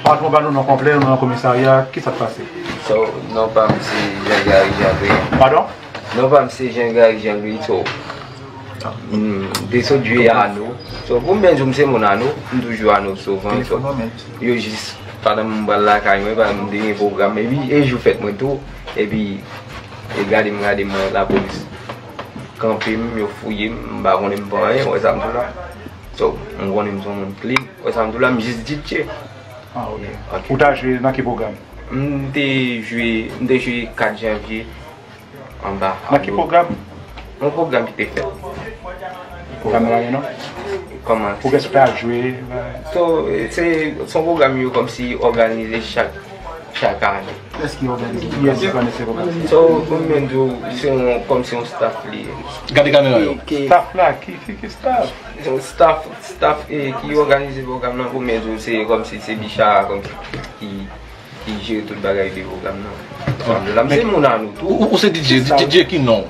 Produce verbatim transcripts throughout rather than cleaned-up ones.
Patwon, ba nou non konplè, nou nan komisarya, kisa k pase? So, non pa m se Jean Gary Jean Louis. Padon? Non pa m se Jean Gary Jean Louis, so, m te sot jwe Ano. So, pou m byen di w, m se moun Ano, m toujou Ano souvan, so, yo jis, pandan m pral lakay mwen, pa m te gen pwogram, epi e jou fèt mwen tou, epi e gade m, gade m, lapolis kanpe m, yo fouye m, m pa konnen m pran anyen, wè sa m di w la. So, m konnen m se yon moun clean. Wè sa m di w la, m jis D J. Ah, ok. Ok. Ou ta jwe nan ki pwogram? M te jwe, m te jwe kat janvye anba. Nan ki pwogram? Yon pwogram ki te fèt. Pwogram nan pa gen non? Kòman? Pou kiyès ou ta jwe? So, se, se yon pwogram yo kòmsi òganize chak, chak ane. Kiyès ki òganize? Kiyès ki òganize pwogram sa? So, pou m menm di w, se yon, kòmsi yon staff li ye. Gade kamera yo. Staff la, ki, ki, ki staff? Staff, staff, eh, ki òganize pwogram nan, pou mwen di w, se kòmsi se Bichara kòmsi ki, ki jere tout bagay de pwogram nan. Sa vle di la, m se moun a nou tou. Ou, ou se D J, D J ki non?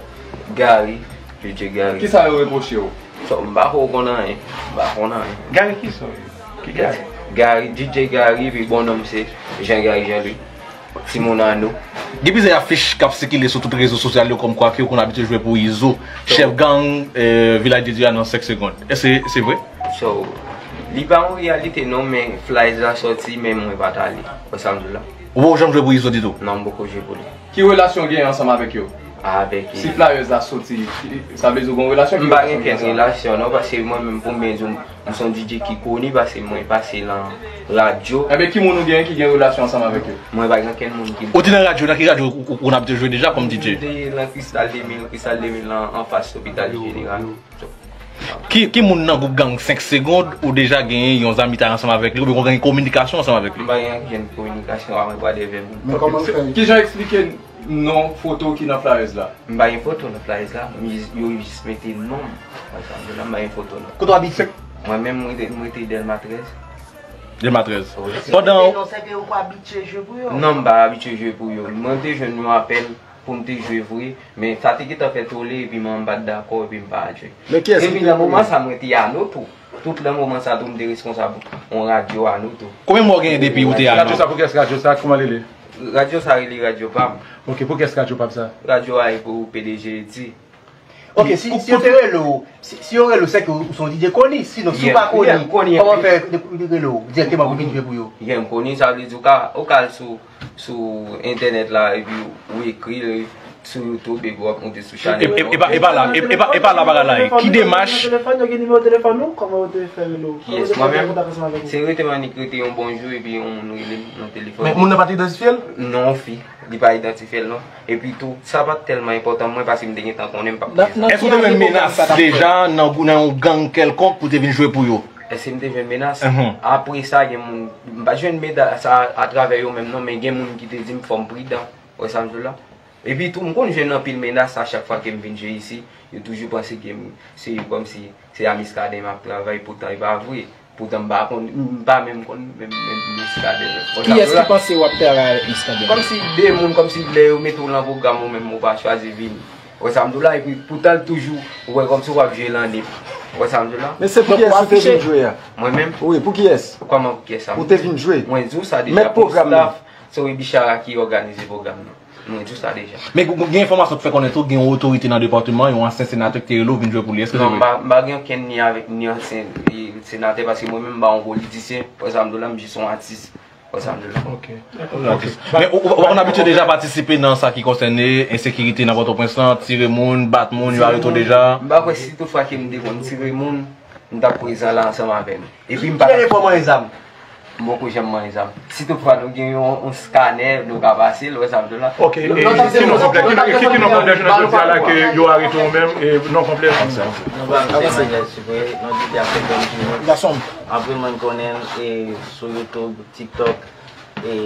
Gary, D J Gary. Kisa yo repwoche w? So, m pa ko konn anyen, m pa konn anyen. Gary ki sa w ye? Ki Gary? Gary, D J Gary, epi bonnonm se Jean Gary Jean Louis. Timoun an nou. Gen plizyè afich k ap sikile sou tout rezo sosyal yo kòmkwa ke yo konn abitye jwe pou Izo, chèf gang, eh, Vilaj de Dye a nan senk segonn. Èske se vre? So, li pa yon reyalite non, men flyers la sòti, men mwen pa t ale. Wè sa m di w la? Ou poko janm jwe pou Izo ditou? Non, m poko jwe pou li. Ki relasyon w genyen ansanm avèk yo? Avèk. Si flyers la soti, sa vle di w gen yon relasyon? M pa gen kenn relasyon non, paske mwen menm pou m byen di w, m se yon D J ki koni, paske mwen pase nan radyo. Enben, ki moun ou gen ki gen relasyon ansanm avèk yo? Mwen pa gen kenn moun ki. Ou te nan radyo, nan ki radyo ou, ou, ou konn abitye jwe deja kòm D J? M te nan Cristal de mil, Cristal de mil lan anfas lopital jeneral. Ki, ki moun nan gwoup gang senk segonn ou deja genyen yon zanmitay ansanm avèk li, oubyen ou genyen kominikasyon ansanm avèk li? M pa gen okenn kominikasyon avèk Wadevè moun. Men kòman l fè? Kijan w eksplike non foto ki nan flyers la? M pa gen foto nan flyers la. M jis, yo jis mete non m. Wè sa m di w la, m pa gen foto non. Kote w abite? Mwen menm, m rete, m rete Dèlma trèz. Dèlma trèz. Wi. Pandan. Non, se ke ou pa abitye jwe pou yo? Non, m pa abitye jwe pou yo. Mwen te jwenn yon apèl pou m te jwe vre, men sa te gentan fè tole, epi mwen m pa t dakò, epi m pa al jwe. Men kiyès ki te. Epi nan moman sa, mwen te Ano tou. Tout nan moman sa tou, m te reskonsab yon radyo Ano tou. Konbyen mwa w genyen depi ou te Ano? Radyo sa pou kiyès radyo sa? Kòman l rele? Radyo sa rele Radyo Pam. Ok, pou kiyès Radyo Pam sa? Radyo a e pou P D G Edi. Ok, si, si yo te rele w, si, si yo rele w, se ke ou se yon D J koni, sinon, si w pa koni, kòman fè yo rele w dirèkteman pou vin jwe pou yo? Yeah, m koni, sa vle di ou ka, ou ka al sou, sou entènèt la, epi ou ekri l sou YouTube, epi w ap monte sou chanèl. E, e, e pa, e pa la, e, e pa, e pa la bagay la ye. Ki demach? Nan telefòn, yo gen nimewo telefòn ou? Kòman yo te fè rele w? Yes, mwen menm, se rete m annik rete yon bon jou, epi yon moun rele m nan telefòn. Men moun nan pa t idantifye l? Non, fi, li pa idantifye l, non. Epi tou, sa pa t tèlman enpòtan mwen, paske m te gentan konnen m p ap bezwen. Èske w te jwenn menas deja nan, nan yon gang kèlkonk pou te vin jwe pou yo? Èske m te jwenn menas? Apre sa, gen moun, m pa t jwenn menas a, atravè yo menm non, men gen moun ki te di m fò m pridan. Wè sa m di w la? Epi tou, m konn jwenn anpil menas a chak fwa ke m vin jwe isi. Yo toujou panse ke m, se kòmsi se a Miskaden m ap travay, poutan e pa vre. Poutan m pa konn, m pa menm konn menm, menm Miskaden. Kiyès ki panse w ap travay avèk Miskaden? Kòmsi de moun, kòmsi lè yo mete w nan pwogram ou menm ou pa chwazi vini. Wè sa m di w la, epi poutan l toujou, ou wè kòmsi w ap jwe lannik. Wè sa m di w la? Men se pou kiyès ou te vin jwe a? Mwen menm? Wi, pou kiyès? Kòman pou kiyès sa? Ou te vin jwe? Mwen di w sa deja, pou staff, se Bichara ki òganize pwogram nan. Mwen di w sa deja. Men gen, gen enfòmasyon k fè konnen tou, gen yon otorite nan depatman, yon ansyen senatè ki te rele w vin jwe pou li. Èske se vre? Non, m pa, m pa gen okenn lyen avèk ni ansyen, e, senatè, paske mwen menm, m pa yon politisyen. Wè sa m di w la, m jis yon atis. Wè sa m di w la. Ok. Ok. Men ou, ou, ou konn abitye deja patisipe nan sa ki konsène ensekirite nan Pòtoprens lan, tire moun, bat moun, yo arete w deja? M pa kwè si toutfwa ke m te konn tire moun, m t ap prezan la ansanm avè nou. Epi m pa. Ki dènye fwa w manyen zam? M poko janm manyen zam. Si toutfwa nou gen yon, yon skanè, nou ka pase l, wè sa m di w la. Ok, e, ki non konplè, ki, ki, ki non konplè jounen jodi a la ke yo arete w menm, e non konplè? Non, pa m se Emmanuel Sucre, non, D J ap fè bèl jounen. Gason m. Anpil moun konnen m, e, sou YouTube, TikTok, e,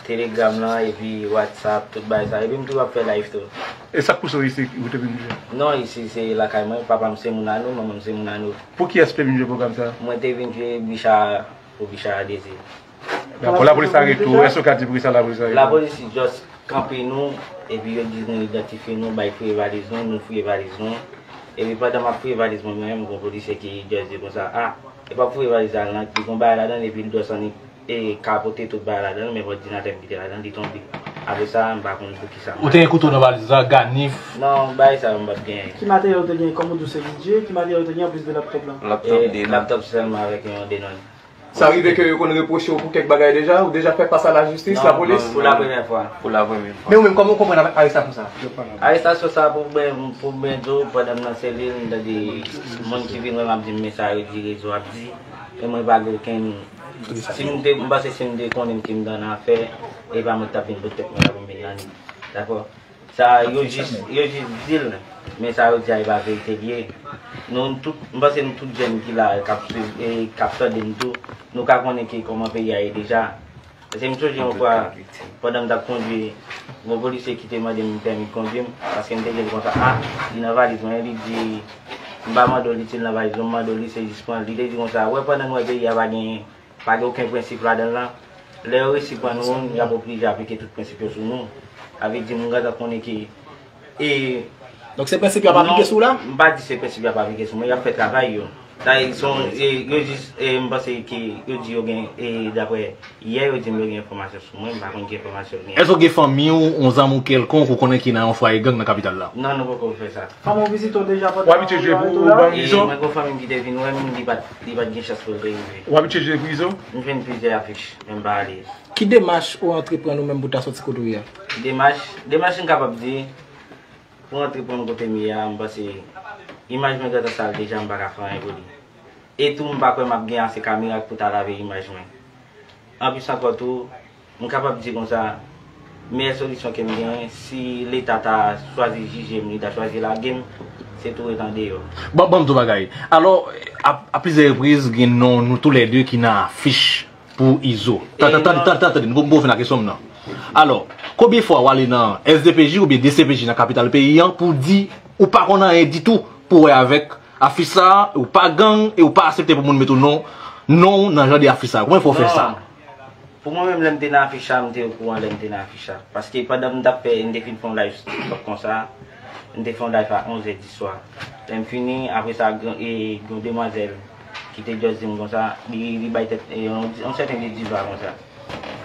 Telegram lan, epi WhatsApp, tout bagay sa. Epi m toujou ap fè live tou. E sa k pouse w isi, ou te vin jwe? Non, isi se lakay mwen, papa m se moun Ano, manman m se moun Ano. Pou kiyès ou te vin jwe pwogram sa? Mwen te vin jwe Bicha, pou Bicha Dezi. Dakò, lapolis arete w, èske w ka di poukisa lapolis arete w? Lapolis just kanpe nou, epi yo di nou idantifye nou, bay fouye valiz nou, nou fouye valiz nou. Epi pandan m ap fouye valiz mwen, mwen menm, gon polisye ki just di konsa, a, e pa fouye valiz la, li gon bagay ladan l, epi l dòs annik e kapote tout bagay ladan l, men òdinatè m ki te ladan l, li tonbe. Apre sa, m pa konn poukisa. Ou te gen kouto nan valiz la, ganif? Non, bagay sa yo m pa t genyen. Ki materyèl ou te genyen? Kòm ou di w se D J, ki materyèl ou te genyen anplis de laptop la? Laptop, e, de laptop sèlman avèk yon de nòn. Sa rive ke yo konn repwoche w pou kèk bagay deja? Ou deja fè fas a lajistis, lapolis? Non, pou la premyè fwa. Pou la premyè fwa. Men ou menm, kòman w konprann avèk arestasyon sa a? Arestasyon sa a, pou byen, pou byen di w, pandan m nan selil, m tande moun ki vin wè m ap di m, men sa yo di rezo ap di. E mwen pa gen okenn, si m te, m panse si m te konnen m te anndan nan afè, e pa mwen k t ap vin bout tèt mwen la pou m vin nan li. Dakò? Sa yo jis, yo jis di l, men sa yo di a, e pa verite l ye. Nou tout, m panse nou tout jèn ki la, k ap swiv, e k ap tande m tou, nou ka konnen ki kòman peyi a ye deja. Paske m sonje yon fwa, pandan m t ap kondwi, gon polisye ki te mande m pèmi kondwi m, paske m te di l konsa, a, li nan valiz mwen, li di, m pa mande w li si l nan valiz mwen, m mande w li, se jis pran l. Li te di konsa, wè, pandan n wè peyi a pa gen, pa gen okenn prensip ladan l lan, lè yo resi pran nou, y ap oblije aplike tout prensip yo sou nou. Sa vle di, moun gentan konnen ke, e, donk, se prensip yo ap aplike sou w la? Non, m pa di se prensip yo ap aplike sou mwen, y ap fè travay yo. Sa, e, se yon, e, yo jis, e, m panse ke yo di yo gen, e, daprè yè, yo di m yo gen enfòmasyon sou mwen, m pa konn ki enfòmasyon yo gen. Èske w gen fanmi w, yon zanmi w kèlkonk ou konnen ki nan yon fwaye gang nan kapital la? Non, nou poko fè sa. Fanmi w vizite w deja pandan w abitye jwe pou Izo? E, mwen gon fanmi m ki te vin wè m, li pa t, li pa t gen chans pou l te rive. Ou abitye jwe pou Izo? M jwenn plizyè afich, men m pa ale. Ki demach ou antreprann ou menm pou ta sòti kote w ye a? Demach, demach m kapab di, pou antreprann kote m ye a, m panse imaj mwen gentan sal deja, m pa ka fè anyen pou li. E tou, m pa kwè m ap gen ase ka mirak pou ta lave imaj mwen. Anplis ankò tou, m kapab di konsa, meyè solisyon ke m genyen, si Leta ta chwazi jije m, li ta chwazi lage m, se tou ret andeyò. Bon, ban m di w bagay. Alò, a, a plizyè repriz, gen non nou toulède ki nan afich pou Izo. Tande, tande, tande, tande, tande, nou poko fin ak kesyon m nan. Alò, konbyen fwa w ale nan S D P J oubyen D C P J nan kapital peyi an pou di ou pa konn anyen ditou pou wè avèk afich sa a, ou pa gang e ou pa aksepte pou moun mete w non, non w nan jan de afich sa a? Konbyen fwa w fè sa? Non. Pou mwen menm, lè m te nan afich sa, m te okouran lè m te nan afich sa. Paske pandan m t ap fè, m te fin fè yon live TikTok konsa, m te fè yon live a onz è di swa. Lè m fini, apre sa, gen, e, gen yon demwazèl ki te just di m konsa, li, li bay tèt, e, yon, yon sèten de diva konsa.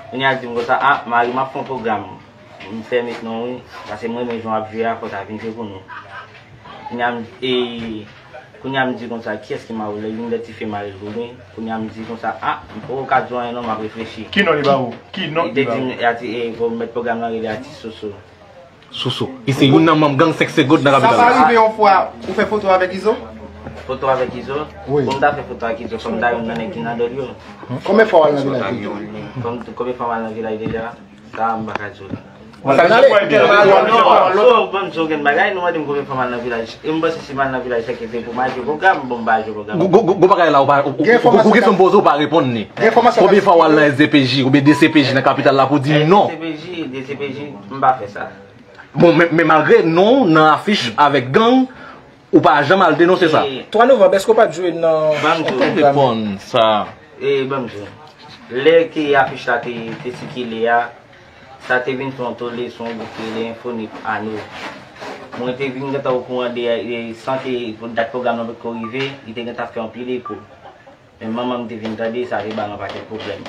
Kounye a l di m konsa, a, mari m ap fè yon pwogram, m fè met non wi, paske m renmen jan w ap jwe a, fò w ta vin jwe pou nou. Kounye a m, e, kounye a m di konsa, kiyès ki mari w? Lè youn dè tifi m al jwenn li, kounye a m di konsa, a, m poko ka di w anyen non, m ap reflechi. Ki non li ba ou? Ki non li ba ou? Li te di m, e, ati, e, bon, mèt pwogram nan rele Atis Soso. Soso. Ki se youn nan manm gang senk segond nan kapital la. Sa pa rive yon fwa ou fè foto avèk Izo? Foto avèk Izo? Wi. Pou m ta fè foto ak Izo, fò m ta youn nan nèg ki nan dòl yo. Konbyen fwa w al nan vilaj deja? Konbyen fwa m al nan vilaj deja? Sa a m pa ka di w la. Sa n ale. Non, non, ban m di w gen bagay, nou mande m konbyen fwa m al nan vilaj. E m panse si m al nan vilaj, se ke se pou m al jwe pwogram, bon, m pa al jwe pwogram. Gwo, gwo, gwo, gwo bagay la, ou pa, ou, ou, ou, ou kesyon m poze, ou pa reponn li. Konbyen fwa w al nan S D P J oubyen D C P J nan kapital la pou di non? S D P J, D C P J, m pa fè sa. Bon, men, men malgre non w nan afich avèk gang, ou pa janm al denonse sa. E twa novanm, èske w pa t jwe nan yon pwogram? Ban m di w. Reponn sa. E ban m di w. Lè ke afich la te, te sikile a, sa te vin fè yon tole sou yon gwoup ki rele Enfo Nip Ano. Mwen te vin gentan okouran de, e, san ke dat pwogram nan potko rive, li te gentan fè anpil eko. Men manman m te vin tande, sa te ba l yon pakèt pwoblèm.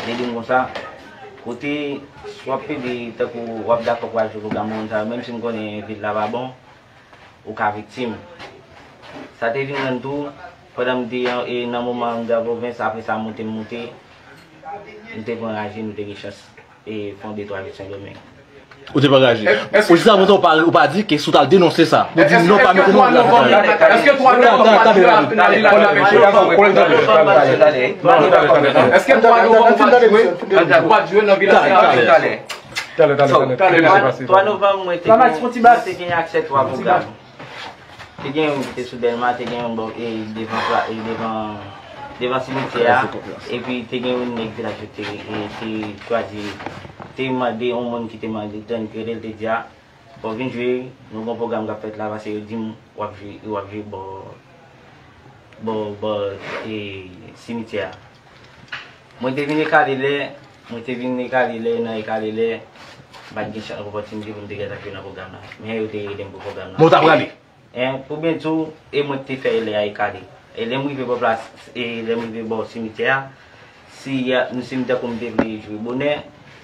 Li di m konsa, kote w ap pede tankou w ap dakò pou al jwe pwogram moun sa yo, menm si m konnen vil la pa bon, ou ka viktim. Sa te vin rann tou, pandan m te an, e nan moman m te an pwovens, apre sa moute m moute, m te pran raje, nou te gen chans e fè yon de twa jou Sendomeng. Ou te pran raje. Ou jis avan sa, ou pa, ou pa di ke si w t al denonse sa. Ou di non, pa mete non nan vilaj. Èske twa novanm ou pa t jwe nan vilaj avèk yo? Èske twa novanm ou pa t jwe, ou pa t jwe nan vilaj avèk yo? Talè, talè, talè, talè. Twa novanm, mwen te gen, mwen te gen aksè twa pwogram. Te gen youn ki te sou Dèlma, te gen youn bò, e, devan, e, devan, devan simityè a, epi te gen youn nèg vilaj yo te, e, te chwazi, te mande, yon moun ki te mande, tann ki rele l te di a, bon, vin jwe, nou gon pwogram k ap fèt la, paske yo di m w ap jwe, w ap jwe bò, bò, bò, e, simityè a. Mwen te vin ekale lè, mwen te vin ekale lè, nan ekale lè, m pa t gen chans, opòtinite pou m te gentan jwe nan pwogram nan. Men yo te rele m pou pwogram nan. Men w ta prale? Hein, pou byen di w, e mwen ki te fè lè a e kale. E lè m rive bò plas, e lè m rive bò simityè a, si, si m tankou m te vle jwe bonè,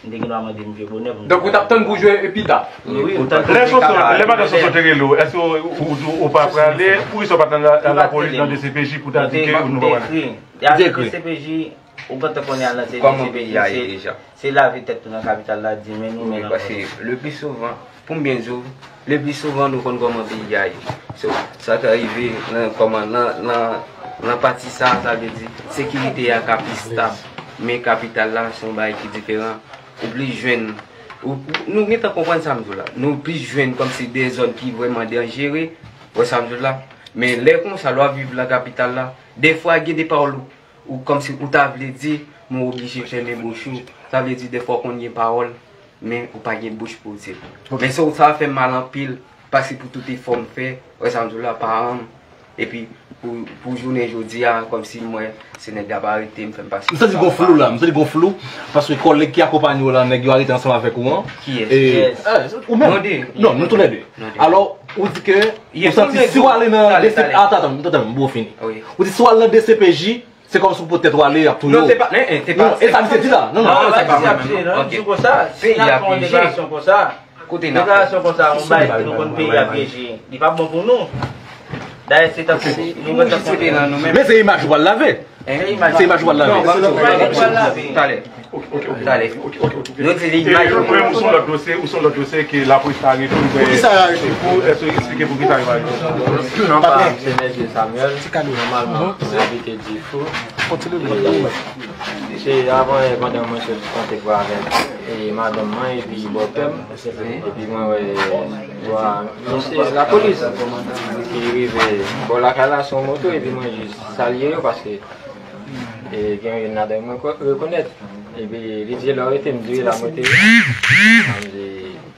m te gen dwa mande m jwe bonè pou m te Donk ou t ap tann pou jwe e pita? Wi, wi, m t ap Lè Sonson, lè madan Sonson te rele w, èske ou, ou, ou, ou pa prale? Poukisa w pa t al la, lapolis nan D C P J pou ta di ke ou nou pa prale? Ou te ekri? D C P J, ou gentan konnen al nan se Kòman peyi a ye deja? Se lave tèt ou nan kapital la, di men nou, men nan kò nou. Wi, paske le pli souvan, pou m byen di w, le pli souvan nou konn kòman peyi a ye. So, sa ka rive nan kòman nan, nan, nan pati sa, sa vle di sekirite a ka pi stab. Men kapital la, se yon bagay ki diferan. Ou plis jwenn, ou, ou, nou gentan konprann sa m di w la. Nou plis jwenn kòmsi de zòn ki vrèman danjere, ou wè sa m di w la. Men lè konsa, lè w ap viv nan kapital la, defwa gen de pawòl ou kòmsi ou ta vle di, men w oblije fèmen bouch ou. Sa vle di, defwa w konn gen pawòl, men ou pa gen bouch pou w di l. Men sa, sa fè m mal anpil, paske pou tout efò m fè, wè sa m di w la, paran m, epi pou, pou jounen jodi a, kòmsi m wè se nèg la pa arete m, fè m pase M santi gon flou la, m santi gon flou, paske kòlèg ki akonpanye w la, nèg yo arete ansanm avèk ou an. Kiyès? E, Kiyès? E, ou menm. Non, de. Non, nou toulède. Non, de. Alò, ou di ke, ou santi si w ale nan D C P, talè, talè. Atann, atann, atann, m pou fini. Wi. Ou di si w al nan D C P J, se kòmsi w potèt w ale, y ap touye w. Non, se pa, e, e, se pa, non, e sa misye di la. Non, non, non, se pa sa misye di la. Ok. Di konsa, si n ap fè yon deklarasyon konsa, kote n ap fè? Deklarasyon konsa, yon bagay ke nou konn peyi a pyeje, li p ap bon pou nou. Dayè, se tankou nou gentan konnen. Men se imaj ou pral lave. Hein? Se imaj ou pral lave. Non, pa nou pral lave. Talè. Ok, ok, ok. Talè. Ok, ok, ok. Nou di li imaj. Ou menm, ou se yon lòt dosye, ou se yon lòt dosye ke lapolis ta arete w. Poukisa yo arete w? Pou, èske w eksplike poukisa yo arete w? Non, pa, se Nèje Samuel. Nòmalman, mwen abite Difou. Kontinye. E se avan yè pandan mwen sot kontre avèk, e, madanm mwen epi bòpè m. Epi mwen wè, bwa, misye, lapolis ki rive bò lakay la sou moto, epi mwen jis salye yo paske, e, gen youn ladan yo mwen ko-, rekonèt. Epi li di, "Lè w rete m di w la mwen te ye." M di,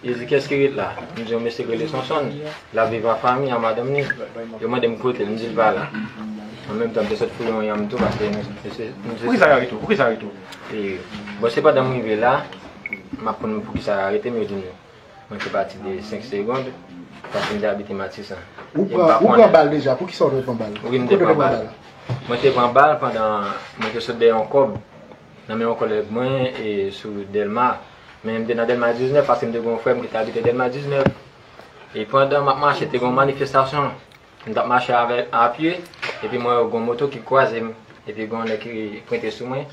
li di, "Kiyès ki ret la?" M di, "Yon mesye k rele Sonson, l ap viv an fanmi a madanm ni." Yo mande m kote l, m di l pa la. An menm tan, m te sot fouye yon yanm tou paske m, m, m, Poukisa yo arete w? Poukisa yo arete w? E, bon, se pandan m rive la, m ap konn poukisa yo arete m, yo di m, mwen te pati de senk segonn, paske m te abite Matisan. Ou pran, ou pran bal deja, poukisa w te pran bal? Wi, m te pran bal. Mwen te pran bal pandan mwen te sot dèyè yon kòb nan men yon kòlèg mwen e sou Dèlma. Men m te nan Dèlma diznèf paske m te gen yon frè m ki te abite Dèlma diznèf. E pandan m ap mache, te gen yon manifestasyon. M t ap mache avè, a pye, epi mwen wè gen yon moto ki kwaze m, epi gen yon nèg ki pwente sou mwen.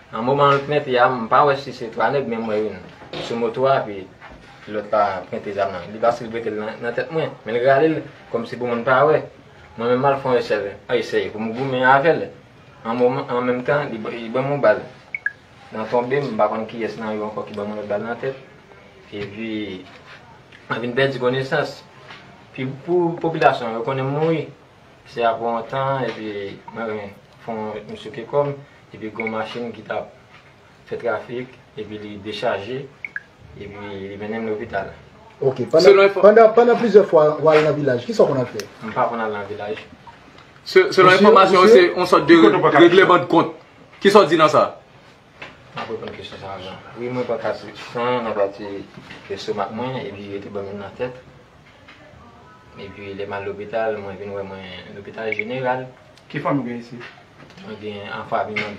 Nan moman l pwente a, m pa wè si se twa nèg, men m wè youn sou moto a, epi lòt la pwente zam nan. Li pase, li pwente l nan, nan tèt mwen, men l rale l kòmsi pou moun pa wè. Mwen menm, m al fè yon esèy, esèy pou m goumen avè l. An moman, an menm tan, li, li ban m yon bal. Nan tonbe, m pa konn kiyès nan yo ankò ki ban m yon lòt bal nan tèt. Epi, mwen vin pèdi konesans. Pi pou popilasyon an, yo konnen m mouri. Se apre yon tan, epi mwen fè yon, m souke kò m, epi gen yon machin ki t ap fè trafik, epi li dechaje, epi li mennen m lopital. Ok, pandan, pandan, pandan plizyè fwa w al nan vilaj, kisa w konn al fè? M pa konn al nan vilaj. Se, selon enfòmasyon yo, se yon sòt de règleman de kont. Kisa w di nan sa? M ap reponn kesyon sa avan. Wi, mwen pran kat san nan pati estomak mwen, epi yo te ban m youn nan tèt. Epi lè m al lopital, mwen vin wè mwen lopital jeneral. Ki fanmi w gen isit? Mwen gen an fanmi mwen.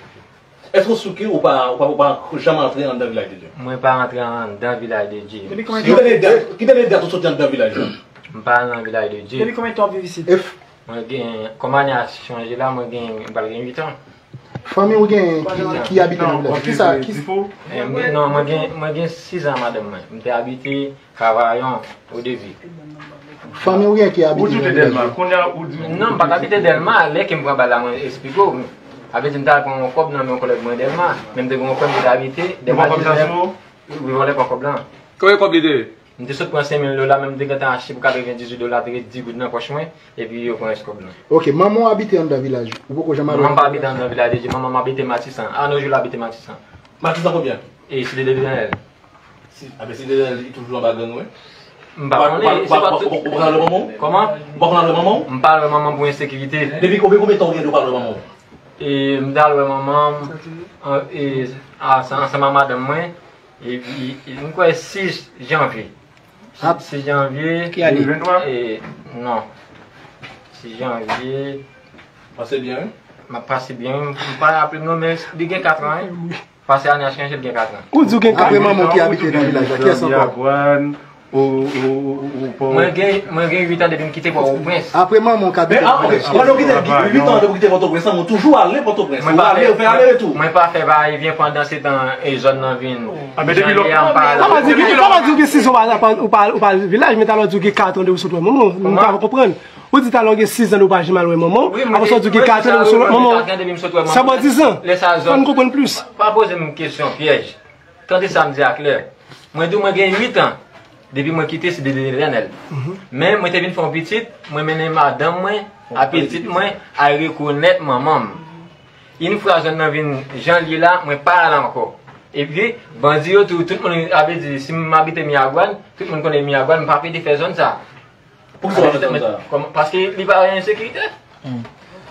Èske w souke ou pa, ou pa, ou pa janm antre anndan Vilaj de Dye? Mwen pa antre anndan Vilaj de Dye. Depi konbyen tan? Ki dènye dat, ki dènye dat ou soti anndan vilaj la? M pa al nan Vilaj de Dye. Depi konbyen tan w ap viv isit? Mwen gen, kòm ane a chanje la, mwen gen, m pral gen uit an. Fanmi w gen ki, ki abite nan vilaj? Kisa, ki... Eh, mwen, non, mwen gen, mwen gen sis an madanm mwen. M te abite Kavayon, Odevi. Fanmi w gen ki abite nan vilaj? Ou di w te Dèlma, kounye a ou di w... Non, m pa t abite Dèlma, lè ke m pran bal la, mwen esplike w. Sa vle di m t al pran yon kòb nan men yon kòlèg mwen Dèlma, men m te gen yon frè m ki te abite Dèlma diznèf. Li vòlè pran kòb lan. Konbyen kòb li te ye? M te sot pran senk mil dola, men m te gentan achte pou katrevendizuit dola, te ret dis goud nan pòch mwen, epi yo pran rès kòb lan. Ok, manman w abite anndan vilaj, ou poko janm al wè l? Manman m pa abite anndan Vilaj de Dye, manman m abite Matisan. Anojou l abite Matisan. Matisan konbyen? E Site de Letènèl. Si, a, men Site de Letènèl, li toujou anba gang, wi. M pa konnen, se pa tout. Ou pa konn al wè manman w? Kòman? Ou pa konn al wè manman w? M pa al wè manman m pou ensekirite. Depi konbyen, konbyen tan ou gen de w pa al wè manman w? E m t al wè manman m, an, e, a, ansanm ak madanm mwen. Epi, e, m kwè sis janvye. Sis, sis janvye. Ki ane? E, non. Janvye. Pase byen, wi. M ap pase byen, wi. M pa raple m non, men li gen katran, wi. Pase ane a chanje, li gen katran. Ou di w gen katran. Apre manman w ki abite nan vilaj la, kiyès ankò? Mwen gen, mwen gen uit an depi m kite Pòtoprens. Apre manman w ki abite nan vilaj la. Pandan w kite uit an depi w kite Pòtoprens, ou toujou ale Pòtoprens? Ou ale, ou fè ale retou? Mwen pa fè va e vyen pandan se tan e zòn nan vin. Sa pa di w gen, sa pa di w gen sis an ou pa, ou pa, ou pa al vilaj, men talè w di w gen katran depi w sot wè manman w, m pa konprann. Ou di talè w gen sis an depi w pa janm al wè manman w, apre sa w di w gen katran depi w sot wè manman w. Sa ba w diz an. Fè n konprann plis. Pa poze m kesyon pyèj. Tande sa m di a klè. Mwen di w mwen gen uit an depi mwen kite Site de Letènèl. Men mwen te vin fè yon pitit, mwen mennen madanm mwen a pitit mwen al rekonèt manman m. Yon fwa zòn nan vin jan l ye la, mwen pa al ankò. Epi, bandi yo tou, tout moun, sa vle di, si m abite Miragwàn, tout moun konnen Miragwàn, m pa pede fè zòn sa. Poukisa w pa fè zòn sa? Kòman? Paske li pa gen ensekirite.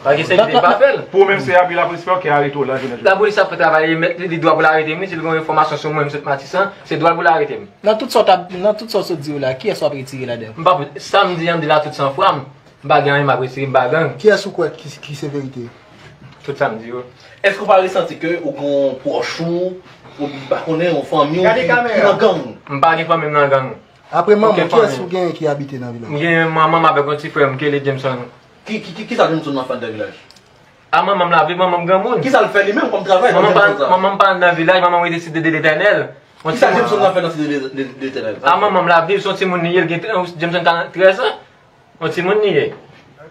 Paske ensekirite pa fè l. Pou ou menm, se abi lapolis fè w ki arete w la, jounen jodi a? Lapolis ap fè travay li, men li dwa pou l arete m, wi, si l gen yon enfòmasyon sou mwen, m sot Matisan, se dwa l pou l arete m. Nan tout sa w t ap, nan tout sa w sot di yo la, kiyès w ap retire ladan yo? M pa, sa m di an, m di la tout san fwa m. M pa gen anyen m ap retire, m pa gang. Kiyès ou kwè ki, ki se verite? Tout sa m di yo. Èske w pa resanti ke ou gen yon pwòch ou, ou m pa konnen, yon fanmi w ki, ki nan gang? M pa gen fanmi m nan gang. Apre manman, kiyès ou genyen ki abite nan vilaj? M gen manman m avèk yon ti frè m ki rele Jameson. Ki, ki, ki, kisa Jameson nan fè anndan vilaj? A, manman m la viv, manman m granmoun. Kisa l fè li menm kòm travay nan Jameson sa? Manman m pa nan vilaj, manman m rete Site de Letènèl. Kisa Jameson nan fè nan Site de, de, de Letènèl? A, manman m la viv, se yon timoun li ye, l gen, Jameson ka nan trèz an. Yon timoun li ye.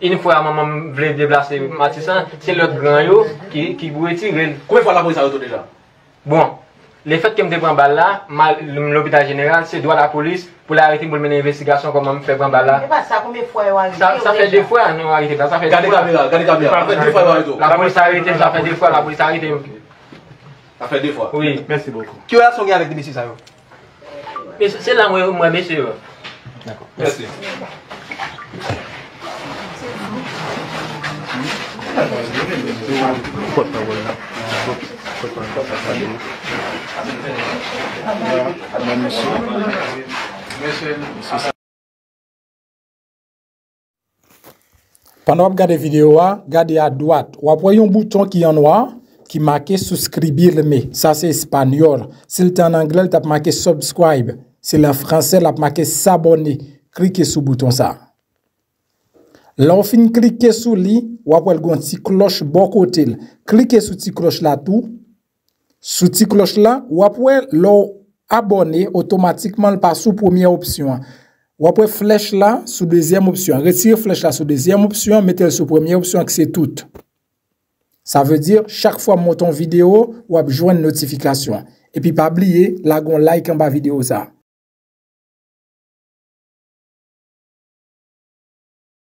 Yon fwa manman m vle deplase Matisan, se lòt gran yo ki, ki pou retire l. Konbyen fwa lapolis arete w deja? Bon, lefètke m te pran bal la, m al, m lopital jeneral, se dwa lapolis pou l arete m, pou l mennen envestigasyon kòman m fè pran bal la. E pa sa, konbyen fwa yo arete w deja? Sa, sa fè de fwa nou arete m, sa, sa fè de fwa. Gade kamera, gade kamera. Sa fè de fwa yo arete w. Lapolis arete m, sa fè de fwa, lapolis arete m. Sa fè de fwa. Wi. Mèsi bokou. Ki relasyon w gen avèk de mesye sa yo? Men se, se la mwen, mwen mesye yo. Dakò. Mèsi. Pòtpawòl la. Pòtpawòl la. Ban misye. Mesye sa. Pandan w ap gade videyo a, gade adwat, w ap wè yon bouton ki an nwa, ki make suscribirme. Sa se espanyòl. Si l te an anglè, l t ap make subscribe. Si l an fransè, l ap make s'abonner. Klike sou bouton sa. Lè w fin klike sou li, w ap wè l gen yon ti klòch bò kote l. Klike sou ti klòch la tou. Sou ti klòch la, w ap wè lè w abòne, otomatikman l pa sou premyè opsyon an. W ap wè flèch la sou dezyèm opsyon an. Retire flèch la sou dezyèm opsyon an, mete l sou premyè opsyon an ki se tout. Sa vle di, chak fwa m monte yon videyo, w ap jwenn notifikasyon an. Epi pa bliye, lage yon like anba videyo sa a.